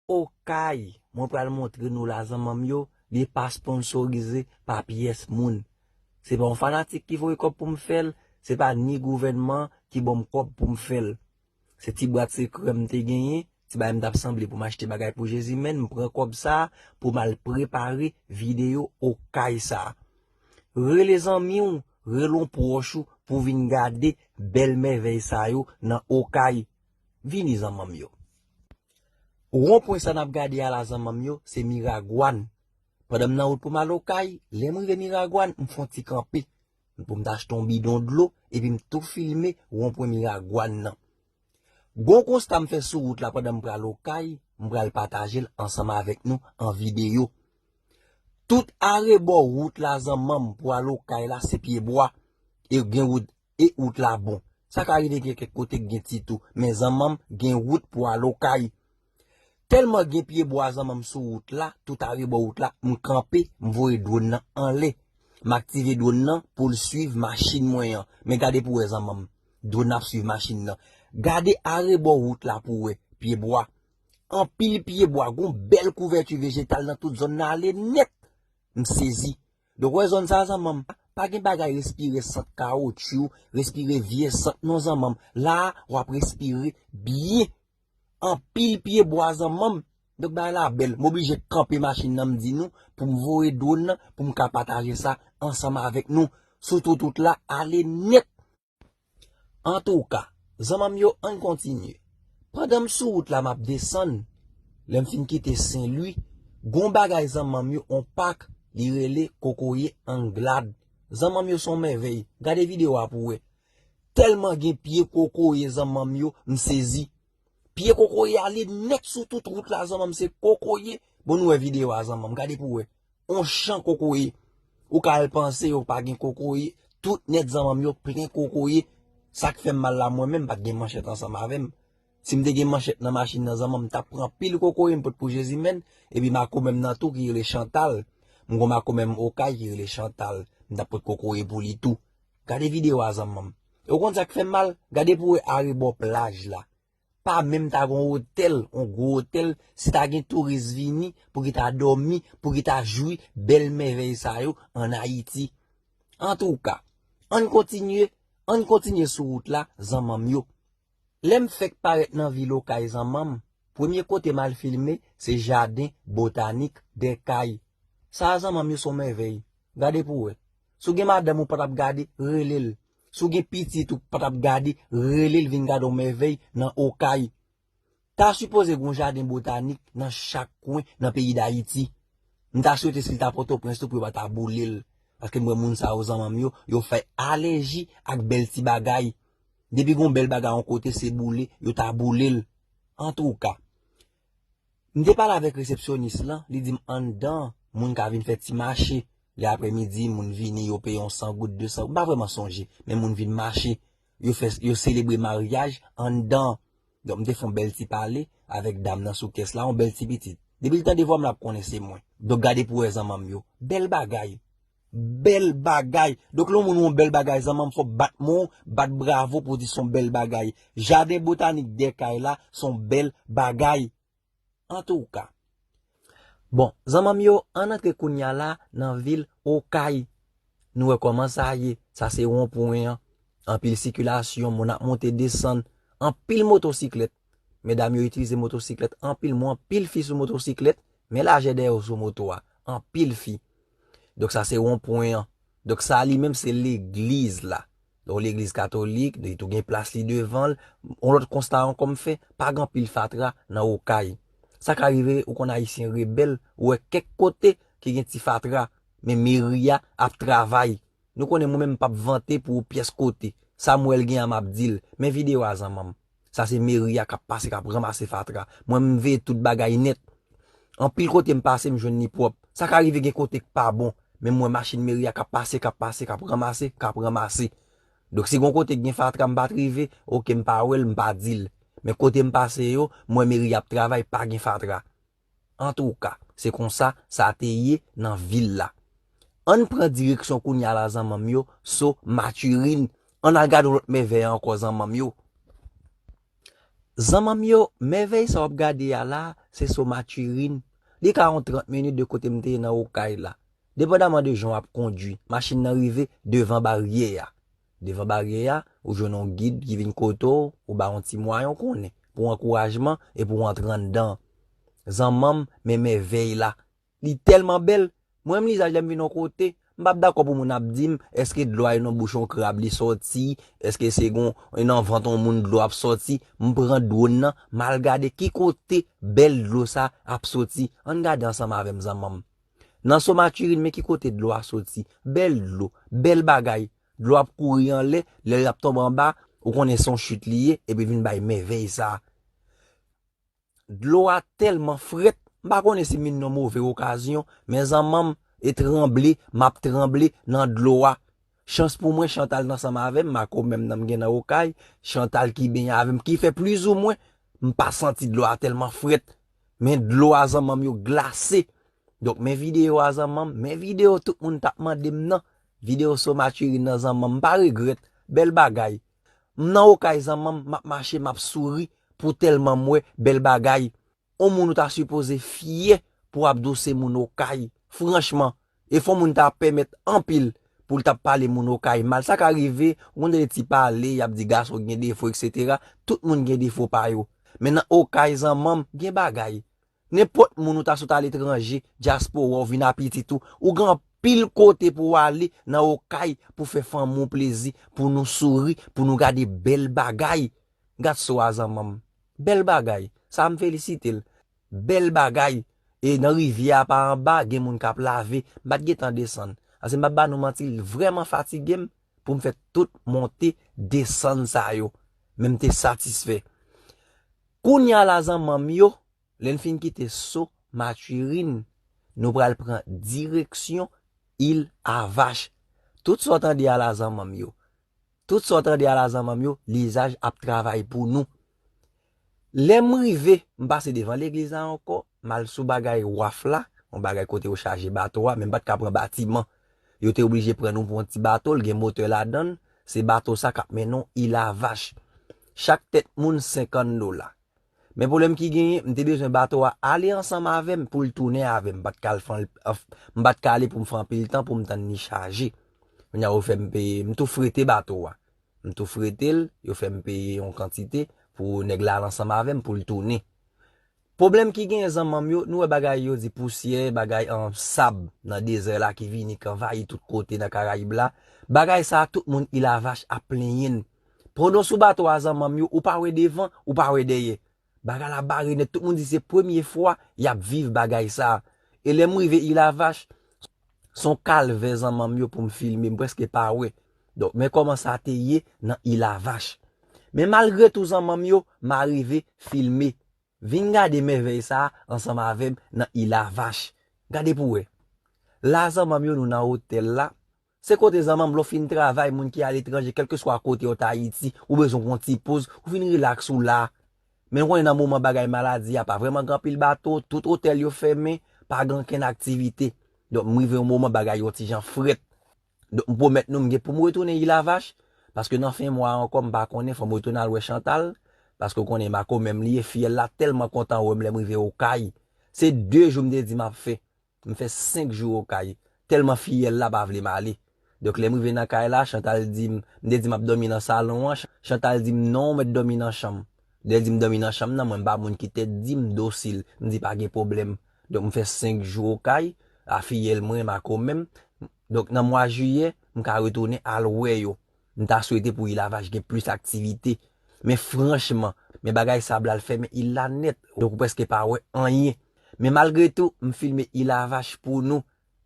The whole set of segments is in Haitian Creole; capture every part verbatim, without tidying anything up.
Okay, mwen pral montre nou la zanmanm yo, li pa sponsorize pa pyès moun. Se pa yon fanatik ki voye kòb pou m fè l, se pa ni gouvènman ki ban m kòb pou m fè l. Se ti bwat sekrè m te genyen, ti bagay m t ap sanble pou m achte bagay pou Jezi, men m pran kòb sa a pou m al prepare videyo Okay sa a. Rele zanmi w, rele yon pwòch ou pou vin gade bèl mèvèy sa yo nan Okay. Vini zanmanm yo. Wonpwen sa n ap gade a la zanmanm yo, se Miragwàn. Pandan m nan wout pou m al Okay, lè m rive Miragwàn, m fè yon ti kanpe. Pou m ta achte yon bidon dlo, epi m tou filme wonpwen Miragwàn nan. Gon konsta m fè sou wout la pandan m pral Okay, m pral pataje l ansanm avèk nou an videyo. Tout arebò wout la zanmanm pou al Okay la se pye bwa. E gen wout, e wout la bon. Sa ka rive gen kèk kote k gen ti tou, men zanmanm gen wout pou al Okay. Tèlman gen pye bwa zanmanm sou wout la, tout arebò wout la, m kanpe, m voye dwòn nan anlè. M aktive dwòn nan pou l swiv machin mwen an. Men gade pou wè zanmanm. Dwòn nan ap swiv machin nan. Gade arebò wout la pou wè. Pye bwa. Anpil pye bwa, gon bèl kouvèti vejetal nan tout zòn nan ale nèt. M sezi. Donk, wè zòn sa a, zanmanm, pa gen bagay respire sant kawotchou, respire vye sant non, zanmanm. La a, w ap respire byen. Anpil pye bwa, zanmanm. Donk, bagay la bèl. M oblije kanpe machin nan, m di nou, pou m voye dwòn nan, pou m ka pataje sa ansanm avèk nou. Sou tout wout la, ale nèt. Antouka, zanmanm yo, ann kontinye. Pandan m sou wout la, m ap desann, lè m fin kite Sen Lwi, gon bagay zanmanm yo, on pak, li rele kokoye Anglad. Zanmanm yo, se on mèvèy. Gade videyo a pou wè. Tèlman gen pye kokoye, zanmanm yo, m sezi. Pye kokoye ale nèt sou tout wout la, zanmanm, se kokoye. Bon, nou wè videyo a, zanmanm, gade pou wè. On chan kokoye. Ou ka al panse yo pa gen kokoye. Tout nèt zanmanm yo plen kokoye. Sa k fè m mal la, mwen menm, m pa t gen manchèt ansanm avè m. Si m te gen manchèt nan machin nan, zanmanm, m t ap pran pil kokoye, m pot pou Jezi, men, epi makomè m nan tou ki rele Chantal. M gon makomè m Okay ki rele Chantal. M t ap pot kokoye pou li tou. Gade videyo a, zanmanm. E w konn sa k fè m mal? Gade pou wè arebò plaj la. Pa menm ta gon otèl, on gwo otèl, si ta gen touris vini pou ki ta dòmi, pou ki ta jwi bèl mèvèy sa yo ann Ayiti. Antouka, ann kontinye, ann kontinye sou wout la, zanmanm yo. Lè m fèk parèt nan vil Okay, zanmanm, premye kote m al filme, se jaden botanik Dèkay. Sa a, zanmanm yo, se on mèvèy. Gade pou wè. Si w gen madanm ou pa t ap gade, rele l. Si w gen pitit ou pa t ap gade, rele l vin gade yon mèvèy nan Okay. Ta sipoze gen yon jaden botanik nan chak kwen nan peyi Dayiti. M ta swete si l ta Pòtoprens tou pou yo pa ta boule l. Paske m wè moun sa yo, zanmanm yo, yo fè alèji ak bèl ti bagay. Depi gen yon bèl bagay yon kote, se boule, yo ta boule l. Antouka, m te pale avèk resepsyonis lan, li di m anndan, moun ka vin fè ti mache. Lè aprèmidi, moun vini, yo peye yon san goud, de san goud, m pa vrèman sonje, men moun vin mache. Yo fè, yo selebre maryaj anndan. Donk, m te fè yon bèl ti pale avèk dam nan sou kès la, yon bèl ti pitit. Depi l tande vwa m, l ap konnen se mwen. Donk, gade pou wè zanmanm yo. Bèl bagay. Bèl bagay. Donk, lè yon moun wè yon bèl bagay, zanmanm, fò w bat men w, bat bravo pou w di se yon bèl bagay. Jaden botanik Dèkay la, se yon bèl bagay. Antouka. Bon, zanmanm yo, ann antre kounya la nan vil Okay. Nou wè kòman sa ye. Sa se wonpwen an. Anpil sikilasyon, moun ap monte desann. Anpil motosiklèt. Medam yo itilize motosiklèt anpil. M wè anpil fi sou motosiklèt. Men lajè dèyè yo sou moto a. Anpil fi. Donk sa se wonpwen an. Donk sa li menm se legliz la. Donk legliz katolik, li tou gen plas li devan l. Yon lòt konsta ankò m fè, pa gen anpil fatra nan Okay. Sa ka rive, ou konn ayisyen rebèl, ou wè kèk kote ki gen ti fatra, men meri a ap travay. Nou konnen mwen menm m p ap vante pou pyès kote. Sa m wè l gen an m ap di l. Men videyo a zanmanm. Sa se meri a k ap pase, k ap ranmase fatra. Mwen m veye tout bagay nèt. Anpil kote m pase, m jwenn li pwòp. Sa ka rive gen kote k pa bon, men m wè machin meri a k ap pase, k ap pase, k ap ranmase, k ap ranmase. Donk si gon kote k gen fatra m pa t rive, oke m pa wè l, m pa di l. Men kote m pase yo, m wè meri a ap travay, pa gen fatra. Antouka, se konsa sa te ye nan vil la. Ann pran direksyon kounya la zanmanm yo, So Maturin. Ann al gade yon lòt mèvèy ankò zanmanm yo. Zanmanm yo, mèvèy sa w ap gade a la, se So Maturin. Li ka yon trant minit de kote m te ye nan Okay la. Depandaman de jan w ap kondui, machin nan rive devan baryè a. Devan baryè a, ou jwenn yon gid ki vin kote w, ou ba yon ti mwayen, w konnen, pou ankourajman e pou w antre anndan. Zanmanm, men mèvèy la. Li tèlman bèl. Mwen menm lizaj lè m vin yon kote, m p ap dakò pou moun ap di m, èske dlo a e nan bouch yon krab li sòti, èske se gon, e nan vant yon moun dlo ap sòti, m pran dwòn nan, m al gade ki kote bèl dlo sa ap sòti. Ann gade ansanm avè m zanmanm. Nan So Maturin, men ki kote dlo a sòti. Bèl dlo, bèl bagay. Dlo ap kouri anlè, lè l ap tonbe anba, ou konnen se yon chit li ye, epi vin bay mèvèy sa. Dlo a tèlman frèt, m pa konnen si m vin nan move okazyon, men zanmanm, e tranble, m ap tranble nan dlo a. Chans pou mwen, Chantal t ansanm avè m, Mako menm nan m gen nan Okay, Chantal ki benyen avè m, ki fè plizoumwen, m pa santi dlo a tèlman frèt. Men dlo a zanmanm yo glase. Donk, men videyo a zanmanm, men videyo tout moun t ap mande m nan. Videyo So Maturin nan zanmanm, m pa regrèt. Bèl bagay. M nan Okay zanmanm, m ap mache, m ap souri, pou tèlman m wè bèl bagay. On moun ou ta sipoze fyè pou w ap di w se moun Okay. Franchman, e fò moun ta pèmèt anpil pou l t ap pale moun Okay mal. Sa ka rive, ou konn de ti pale, y ap di gason gen defo, etsetera. Tout moun gen defo pa yo. Men nan Okay zanmanm, gen bagay. Nenpòt moun ou ta sot aletranje, dyaspora, ou vin a pitit ou, ou gen anpil kote pou w ale nan Okay pou fè fanmi w plezi, pou nou souri, pou nou gade bèl bagay. Gad So a zanmanm. Bèl bagay. Sa a m felisite l. Bèl bagay. E nan rivyè a pa anba, gen moun k ap lave. M pa t gentan desann. Paske m p ap ba nou manti, li vrèman fatige m pou m fè tout monte desann sa yo. Men m te satisfè. Kounye a la zanmanm yo, lè n fin kite So Maturin, nou pral pran direksyon Il a Vache. Tout sa w tande a la zanmanm yo. Tout sa w tande a la zanmanm yo, lizaj ap travay pou nou. Lè m rive, m pase devan legliz la ankò, m al sou bagay waf la, yon bagay kote yo chaje bato a, men m pa t ka pran batiman. Yo te oblije pran nou pou yon ti bato, l gen motè ladan l, se bato sa k ap mennen w Il a Vache. Chak tèt moun senkant dola. Men pwoblèm ki genyen, m te bezwen bato a ale ansanm avè m pou l tounen avè m. M pa t ka al fè anl-, anf-, m pa t ka ale pou m fè anpil tan pou m tann li chaje. Kounye a yo fè m peye, m tou frete bato a. M tou frete l, yo fè m peye yon kantite pou nèg la al ansanm avè m pou l tounen. Pwoblèm ki genyen zanmanm yo, nou wè bagay yo di pousyè, bagay an sab nan dezè la ki vini, k anvayi tout kote nan Karayib la. Bagay sa a, tout moun Il a Vache ap plenyen l. Pandan w sou bato a zanmanm yo, ou pa wè devan, ou pa wè dèyè. Bagay la bare nèt, tout moun di se premye fwa y ap viv bagay sa. E lè m rive Il a Vache, se yon kalvè zanmanm yo pou m filme, m prèske pa wè. Donk, men kòman sa te ye nan Il a Vache. Men malgre tou zanmanm yo, m arive filme. Vin gade mèvèy sa ansanm avè m nan Il a Vache. Gade pou w wè. La zanmanm yo, nou nan otèl la. Se kote zanmanm, lè w fin travay, moun ki aletranje, kèlkeswa kote w t Ayiti, ou bezwen pran yon ti poz, ou vin rilaks ou la. Men w konnen nan moman bagay maladi a, pa vrèman gen anpil bato, tout otèl yo fèmen, pa gen okenn aktivite. Donk, m rive yon moman bagay yon ti jan frèt. Donk, m pwomèt nou, m gen pou m retounen Il a Vache, paske nan fen mwa a ankò, m pa konnen, fò m retounen al wè Chantal, paske w konnen Mako menm li ye, fiyèl la tèlman kontan wè m lè m rive Okay. Se de jou m te di m ap fè. M fè senk jou Okay. Tèlman fiyèl la pa vle m ale. Donk, lè m rive nan kay la, Chantal di m, m te di m ap dòmi nan salon an. Ch-, Chantal di m, "Non, ou mèt dòmi nan chanm." Lè l di m dòmi nan chanm nan, mwen m pa moun ki tèt di, m dosil. M di, "Pa gen pwoblèm." Donk, m fè senk jou Okay, a fiyèl mwen, Mako menm. Donk, nan mwa jiyè, m ka retounen al wè yo. M ta swete pou Il a Vache gen plis aktivite. Men franchman, men bagay sab la al fèmen il la nèt. Donk ou prèske pa wè anyen. Men malgre tou, m filme Il a Vache pou nou.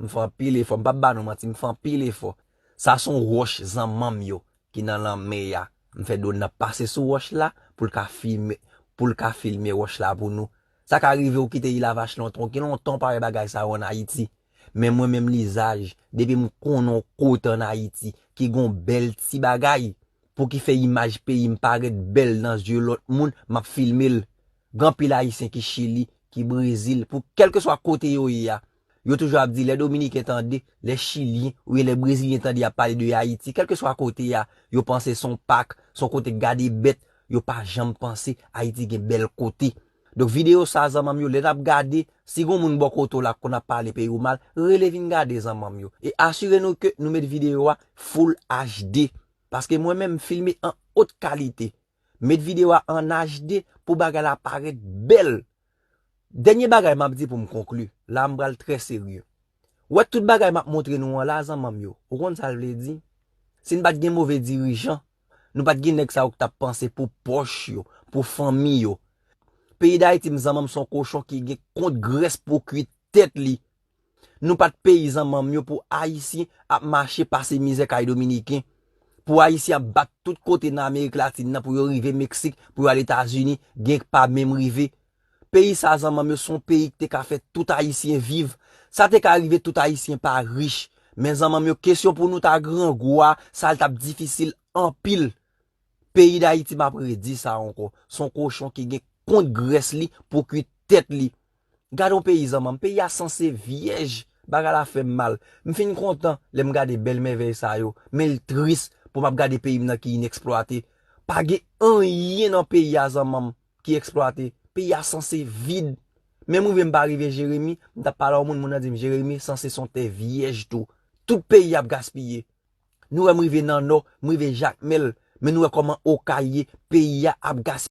M fè anpil efò, m p ap ba nou manti, m fè anpil efò. Sa se yon wòch zanmanm yo ki nan lanmè a. M fè dwòn nan pase sou wòch la pou l ka filme, pou l ka filme wòch la pou nou. Sa ka rive ou kite Il a Vache lontan, ou gen lontan ou pa wè bagay sa yo ann Ayiti. Men mwen menm lizaj, depi m konnen yon kote ann Ayiti ki gon bèl ti bagay, pou ki fè imaj peyi m parèt bèl nan zye lòt moun, m ap filme l. Gen anpil Ayisyen ki Chili, ki Brezil, pou kèlkeswa kote yo ye a. Yo toujou ap di, lè Dominiken tande, lè Chilyen oubyen lè Brezilyen tande y ap pale de Ayiti, kèlkeswa kote a, yo panse se yon pak, se yon kote k gade bèt, yo pa janm panse Ayiti gen bèl kote. Donk videyo sa zanmanm yo, lè n ap gade, si gon moun bò kote w la k konn ap pale peyi w mal, rele vin gade zanmanm yo. E asire nou ke nou met videyo a full H D. Paske mwen menm m filme an haute qualité. Met videyo a an H D pou bagay la parèt bèl. Dènye bagay m ap di pou m konkli, la m pral trè serye. Ou wè tout bagay m ap montre nou an la, zanmanm yo. Ou konn sa l vle di? Si n pa t gen move dirijan, nou pa t gen nèg sa yo k t ap panse pou pòch yo, pou fanmi yo. Peyi Dayiti, m zanmanm, se yon kochon ki gen kont grès pou kui tèt li. Nou pa t peyi, zanmanm yo, pou Ayisyen ap mache pase mizè kay Dominiken, pou Ayisyen ap bat tout kote nan Amerik Latin nan, pou yo rive Meksik, pou yo al Etazini, gen k pa menm rive. Peyi sa, zanmanm yo, se yon peyi ki te ka fè tout Ayisyen viv. Sa te ka rive tout Ayisyen pa rich. Men zanmanm yo, kesyon pou nou ta grangou a, sa l t ap difisil anpil. Peyi Dayiti, m ap redi sa ankò, se yon kochon ki gen kont grès li pou kui tèt li. Gade yon peyi, zanmanm, peyi a sanse vyèj, bagay la fè m mal. M fin kontan lè m gade bèl mèvèy sa yo, men l tris pou m ap gade peyi m nan ki ineksplwate. Pa gen anyen nan peyi a, zanmanm, ki eksplwate. Peyi a sanse vid. Menm rive m pa rive Jeremi, m t ap pale a yon moun, moun nan di m Jeremi sanse se yon tè vyèj tou. Tout peyi ap gaspiye. Nou wè m rive nan Nò, m rive Jakmèl, men nou wè kòman Okay ye, peyi a ap gaspiye.